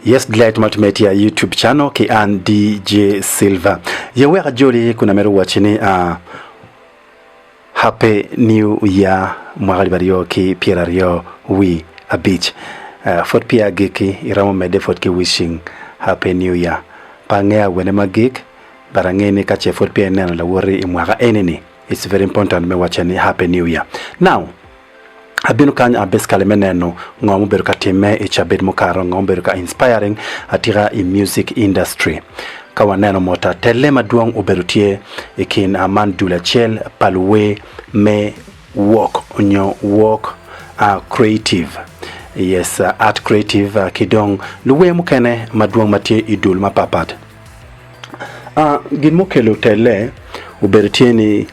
Yes Delight Multimedia YouTube channel ki an DJ Silver. Ye wek ajoli kun amito wacci ni uh, Happy New Year mwaka alip aryo ki pyeraryo wi abic. Uh, pwod peya agikki, iromo medde pwod ki wishing Happy New Year. Pe angeyo awene ma gik, but angeyo ni ka ce pwod peya ineno lawoti i mwaka eni-ni, it's very important me wacce ni Happy New Year. Now, Abino kany a basically me neno ngo mubedo ka timme i cabit mukato, ngo mubedo ka inspiring atika i music industry. Ka waneno mot telle madwong obedo tye i kin man dul acel pa luwer me wok onyo wok creative, yes art creative ki dong luwer mukene madwong ma tye i dul mapatpat. Gin mukelo telle obedo tye ni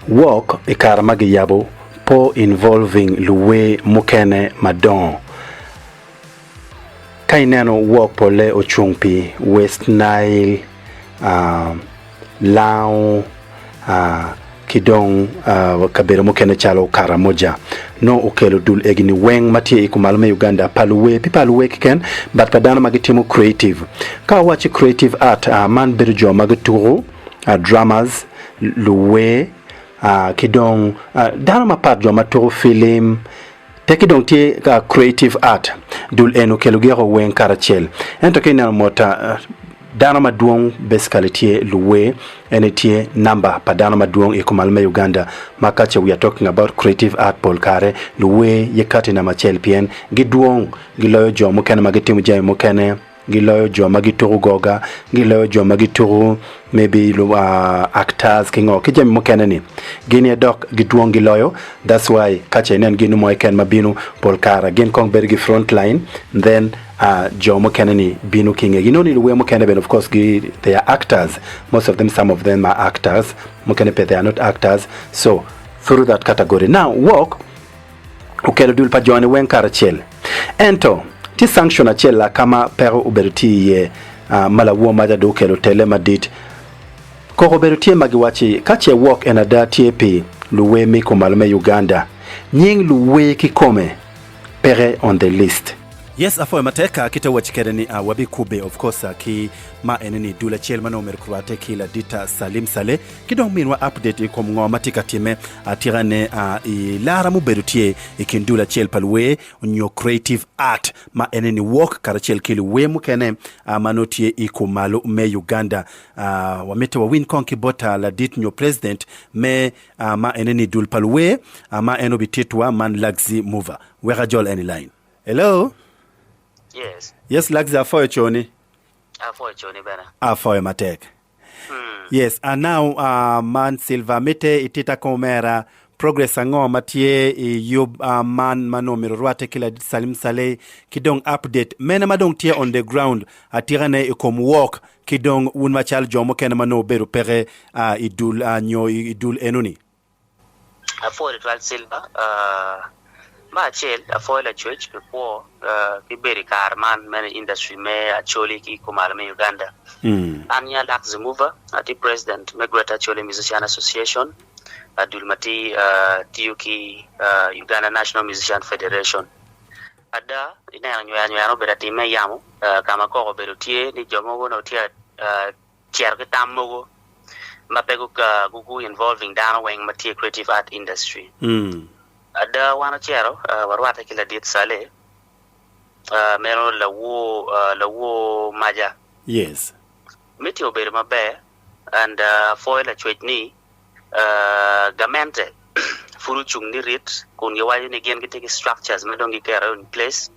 Wok i kare ma giyabo po involving luwer mukene madongo. Ka ineno wok pole ocung pi West Nile, Lango ki dong kabedo mukene calo Karamoja. Nongo okelo dul egi ni weng ma tye i kumalo me Uganda pa luwer pi pa luwer keken but pa dano ma gitimo creative. Ka awaci creative art man bedo jo ma gituku drummers, luwer, ki dong dano mapat jo ma tuko filim teki dong tye creative art dul eni okelo giko weng karacel ento ka ineno mot dano madwong basically tye luwer eni tye number pa dano madwong i kumalo me Uganda ma kace we are talking about creative art pol kare luwer ye kati namba acel pien gidwong giloyo jo mukene ma gitimo jami mukene. Giloyo jo ma gituku goga, giloyo jo ma gituku maybe actors ki ngo ki jami mukene ni. Gin aye dok gidwong giloyo that's why ka ce inen gin mo keken ma bino pol kare gin kong bedo gi front line then jo mukene ni bino ki ngegi. Inongo ni luwer mukene bene of course gi they are actors most of them some of them are actors mukene pe they are not actors so through that category. Now work. okelo dul pa jo-ni weng karacel. Ento, tye sanction acel la ka ma peko obedo tye iye ma lawor maca dong okelo tele madit. Koko obedo tye ma giwacci ka ce wok en ada tye pi luwer me kumalo me Uganda, nying luwer kikome peke on the list. Yes apwoyo matek kite waci kede ni wabi kubbe of course ki ma ene ni dul acel ma nongo myero kurwate ki ladit Salim Saleh Ki dong minwa update i kom ngo ma tye ka timme atika ne i lara mubedo tye i kin dul acel pa luwer nyo creative art ma ene ni wok karacel ki luwer mukene ma nongo tye i kumalo me Uganda. Wamito wawiny kong ki bot ladit nyo president me ma ene ni dul pa luwer ma en obititwa man Luxy Mover. Wek ajol en i line. Hello. Yes. Yes Luxy apwoyo coni. Apwoyo coni bene. Apwoyo matek. Yes and now man Silver mitte itita kong omera progress ango ma tye i yub man ma nongo myero orwatte ki ladit Salim Saleh ki dong update mene ma dong tye on the ground atika ne i kom work ki dong wun macalo jo mukene ma nongo wubedo peke i dul nyo i dul eno ni. Apwoyo tutwal Silver. Me acel, apwoyo Lacwec pi kwo ki bedo i kare man me industry me Acholi ki kumalo me Uganda. An nyinga Luck Zimuva, atye president me Greater Acholi Musician Association, dul ma tye tiyo ki Uganda National Musician Federation. Ada, ineno nywera nywera obedo atimme i yamo ka ma koko obedo tye ni jo mogo onongo tye cito ki tam mogo ma pe gu involving dano weng ma tye i creative art industry. Ada wan ocito warwatte ki ladit Saleh meno lawor maca. Yes. Meeting obedo maber and apwoyo lacwec ni gamente pud ocung ni rit kun giwaco ni gin gitye ki structures ma dong giketo in place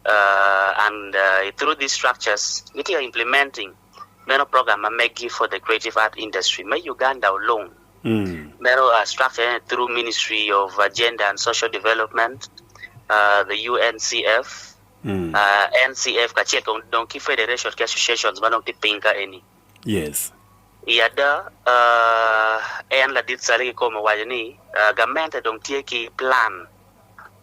and through these structures gitye ka implementing Meno program ma meggi for the creative art industry me Uganda olung. Meno structure ene through ministry of gender and social development, the UNCF, NCF kacel dong ki federation ki associations ma dong tye piny ka eni. Yes. I ada, en ladit Sali kikome owaco ni gamente dong tye ki plan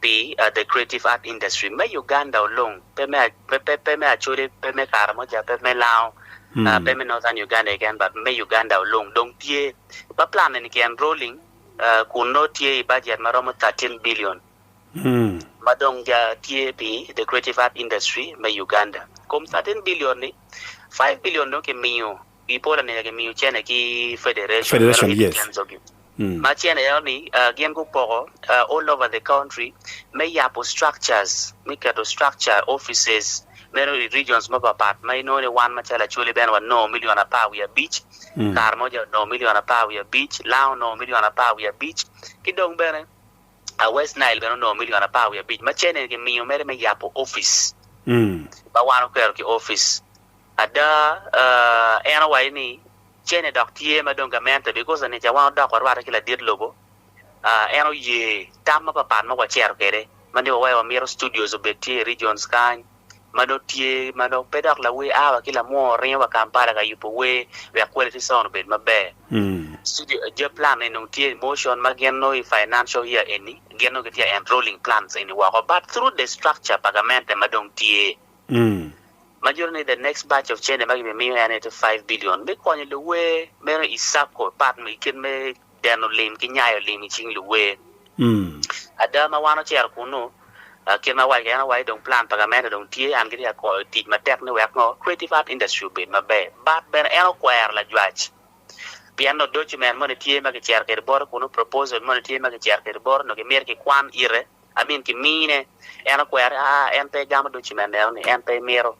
pi the creative art industry me Uganda olung, pe me pe me Acholi, pe me Karamoja, pe me Lango, pe me Northern Uganda keken but me Uganda olung dong tye. Ma plan eni ki enrolling kun nongo tye i budget ma romo 13 billion. Ma dong tye pi the creative art industry me Uganda. Kom 13 billion ni, 5 billion dong kimiyo pi pol anika kimiyo cene ki federation, meno Federation, Eddy yes. Kenzo gi. Ma cene eno ni gin gupoko all over the country me yabo structures, me keto structure offices meno i regions mapapat ma inongo ni wan macalo Acholi bene wanongo million 15, Karamoja onongo million 15, Lango onongo million 15 ki dong bene West Nile bene onongo million 15 ma cene kimiyo mere me yabo office ma wan oketo ki office. Ada, en owaco ni cene dok tye ma dong gamente because anica wan odok warwatte ki ladit lobo, en oye tam mapapat ma wacito kwede ma ni wawaco wamito studios obed tye i regions kany ma nongo tye ma nongo pe dok lawer a wa ki lamwor ringo wa Kampala ka yubo wer wek quality sound obed maber. Studio je plan eni dong tye i motion ma gin nongo i financial year eni gin nongo gitye ka enrolling plans eni woko but through the structure pa gamente ma dong tye. Ma nyuto ni the next batch of cente ma gibimiyo en aye tye 5 billion me konyo luwer meno i sacco part i kit me deno lim ki nyayo lim i cing luwer. Ada ma wan ocito kunnu kit ma awaco en awaco dong plan pa gamente dong tye an gitye ka koyo tic matek ni wek ngo creative art industry obed maber but bene en okwero lajwac pien nongo document moni tye ma kicito kwede bote kunnu proposal moni tye ma kicito kwede bote nongo gimito kikwan ite I mean kimine, en okwero ni aa en pe egamo document eno ni en pe emito.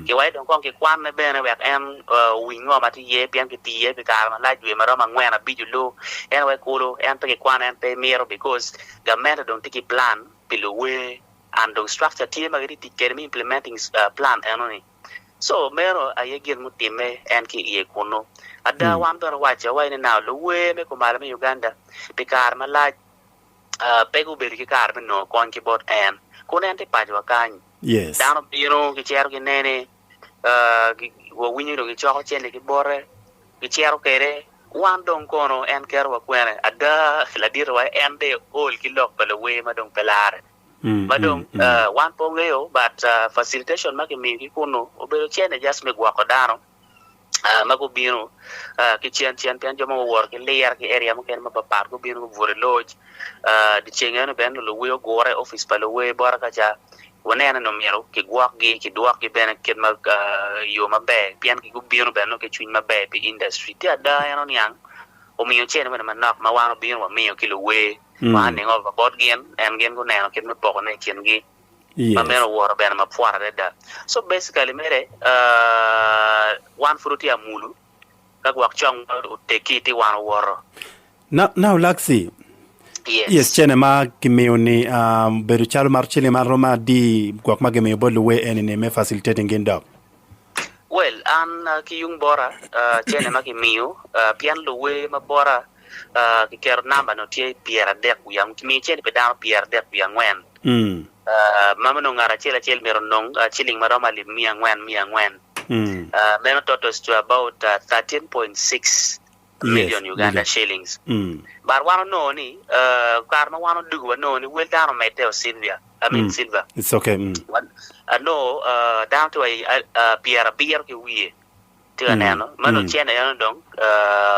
Kiwaco dong kong kikwanne bene wek en owiny ngo ma tye iye pien kitiyo iye pi kare malac dwe maromo angwen abic olu. En wek kulu en pe kikwane en pe emito because gamente dong tye ki plan pi luwer and dong structure tye ma gitye tic kwede me implementing plan eno ni. So meno aye gin mutimme en ki iye kunu. Ada wan bene owaco awaci ni now luwer me kumalo me Uganda pi kare malac pe gubedo ki kare me nongo kony ki bot en. Kun en tye paco wa kany, dano bino gicito ginene, wawinyo dong gicoko cente ki bote, gicito kwede. Wan dong kono en keto wa kwene? Ada, ladit wa en de ol ki lok pa luwer ma dong pe lare. Ma dong wan pe wangeyo, but facilitation ma kimiyo ki kunu obedo cente just me gwoko dano. ma gubino ki cen cen pien jo mogo guwoto ki lira ki area mukene mapapat gubino gubuto i lodge dyeceng eno bene luwer ogure i opic pa luwer bota ka ca waneno ni omyero kigwokgi kidwokgi bene kit ma yo maber pien gubino bene nongo ki cwiny maber pi industry tye ada en oniang omiyo cene bene manok ma wan obino wamiyo ki luwer wa handing over bot gin en gin guneno kit me pokone i kingi. ma meno owoto bene mapwot adada. So basically mere wan pud watye amulu ka gwok cong oteggi ti wan owoto. Now Laxi, Yes. yes cene ma kimiyo ni bedo calo mato ciling man romo adi gwok ma gimiyo bot luwer eni ni me facilitating gin dok? Well an ki yung bota cene ma kimiyo pien luwer ma bota kiketo namba nongo tye 30 wiye kimiyo cene pi dano 34. Ma nongo ngat acel acel myero onong ciling ma romo alip 400 400. Meno totals to about 13.6 million Uganda shillings. But wan onongo ni kare ma wan odugo wanongo ni wel dano omedde o Sylvia, I mean Silver. It's okay. Anongo dano tye wa 70 ki wiye tye ka neno ma nongo cene eno dong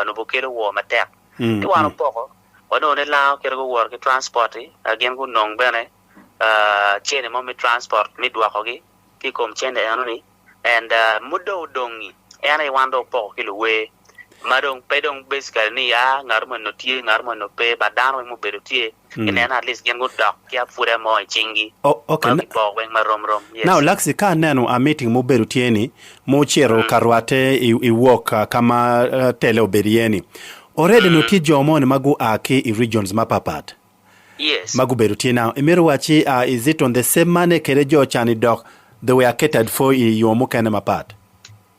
onongo kelo woo matek. Ci wan opoko Wanongo ni lango kite guwoto ki transport-ti, gin gunong bene cente mo me transport me dwokogi ki i kom cente enoni and mudong odong-ngi en aye wan dong wapoko ki luwer ma dong pe dong basically ni aa ngat moni onongo tye ngat moni onongo pe but dano weng mubedo tye gineno at least gin gudok ki apuda mo i cinggi ma gipoko weng marom rom. Yes. Now Laxi ka aneno a meeting mubedo tye ni mucito ka rwate i wok ka ma tele obedo iye ni Already nongo tye jo moni ma gua ki i regions mapapat Yes. ma gubedo tye now. Imito wacci uh, is it on the same money kede jo cani dok they were catered for i yo mukene mapat?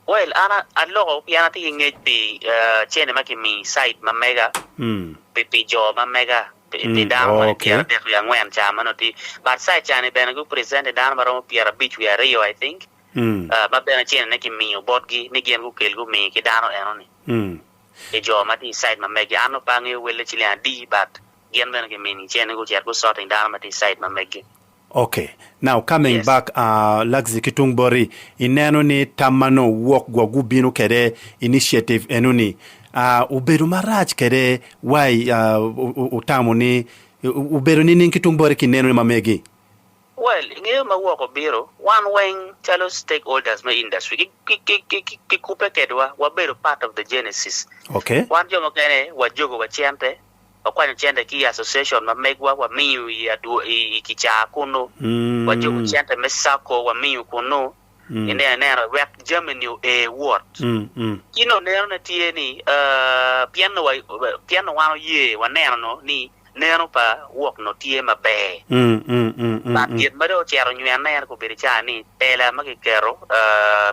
Well, an aloko pien atye ki ngec pi uh, cene ma kimiyo site ma mega Mm. pi pi jo ma mega pi, pi Mm, dano moni okay. 34 ca ma nongo tye but site cani bene gu present dano ma romo 52 I think Mm. uh, ma bene cene ne kimiyo botgi ni gin gukel gumi ki dano enoni. Mm. Ki jo ma tye i site ma megi. An nongo pe angeyo welle ciling adi but gin bene kimini cen ni gucit gu sorting dano ma tye i site ma megi. Ok. Now coming Yes. back uh, Luxy ki tung boti, ineno ni tam ma nongo wok gwok gubino kede initiative eno ni uh, obedo marac kede why uh, utamo ni obedo nining ki tung boti ki ineno ni ma megi? Well, ingeyo ma wok obiro, wan weng calo stakeholders me industry ki kubbe kedwa, wabedo part of the genesis. Okay. Wan jo mukene wajogo wa cente, wakwanyo cente ki i association ma megwa wamiyo i adwo i kicaa kunu, wajogo cente me sacco wamiyo kunu, ineno ineno wek jami ni oe wot. Ci nongo neno ne tye ni pien nongo pien nongo wan oye waneno no ni neno pa wok no tye maber. But gin ma dong ocito onywene en kobedo ca ni tela ma kiketo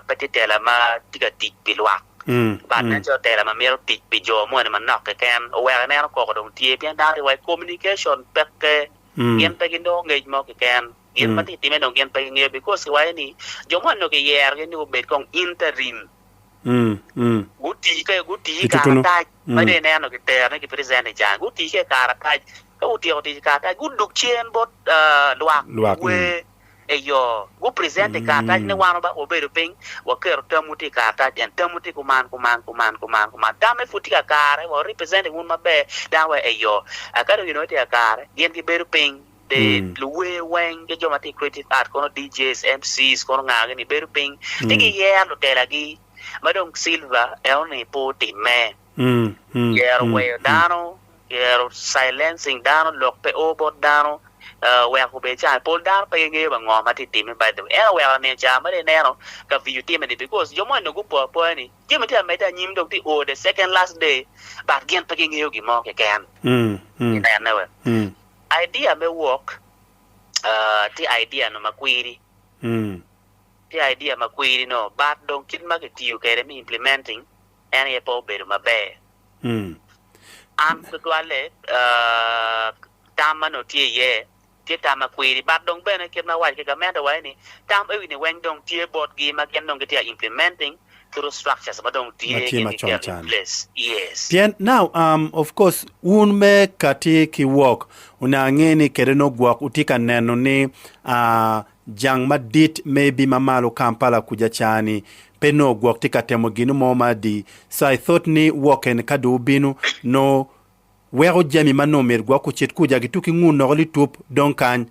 pe tye tela ma tye ka tic pi lwak but nen calo tela ma mito tic pi jo moni manok keken oweko ineno koko dong tye pien dano tye waci communication peke gin pe ginongo ngec mo keken. Gin ma tye ka timme dong gin pe gingeyo because kiwaco ni jo moni onongo kiyerogi ni gubed kong interim. Guti ka guti i karatac ma dong ineno kitero ni ki-present i jang. Guti ki i karatac. Ka gutyeko tic i karatac, gudug cen bot lwak wer eyo. Gu-present i karatac ni wan wabedo piny, waketo tamwu tye i karatac en tamwu tye kuman, kuman, kuman, kuman, kuman. Tamme pud tye kakare, wa representing wun maber, dano wa eyo. Ka dong gin tye kakare, gin gibedo piny Luwer weng ki jo ma tye i creative art kono DJs, MCs kono nga gini bedo piny ci giyero lutelagi ma dong Silver enoni pe otimme. Yero weyo dano, yero silencing dano, lok pe o bot dano weko obed ca pol dano pe gingeyo wa ngo ma tye timme by the way. En oweko nino ca ma dong ineno ka vidio timme ni because jo moni dong gupo apoya ni jami tye ka medde anyim dong tye o the second last day but gin pe gingeyo gin mo keken. Inene we. Idea me wok tye idea no makwiri. Tye idea makwiri no but dong kit ma kitiyo kwede me implementing en aye pe obedo maber. An tutwalle tam ma nongo tye iye tye tam makwiri but dong bene kit ma awaco ki gamente wa ni tam eni weng dong tye botgi ma gin dong gitye ka implementing through structures ma dong tye gin giketo in place. Yes. Pien now um of course wun me kati ki wok onongo ange ni kede nongo gwok wutye ka neno ni ah jang madit maybe ma malo Kampala kuja ca ni pe nongo gwok tye ka temo gino mo ma adi so I thought ni wok eni ka dong wubino nongo weko jami ma nongo myero gwok kucit kuja gitu ki ngun noko litup dong kany.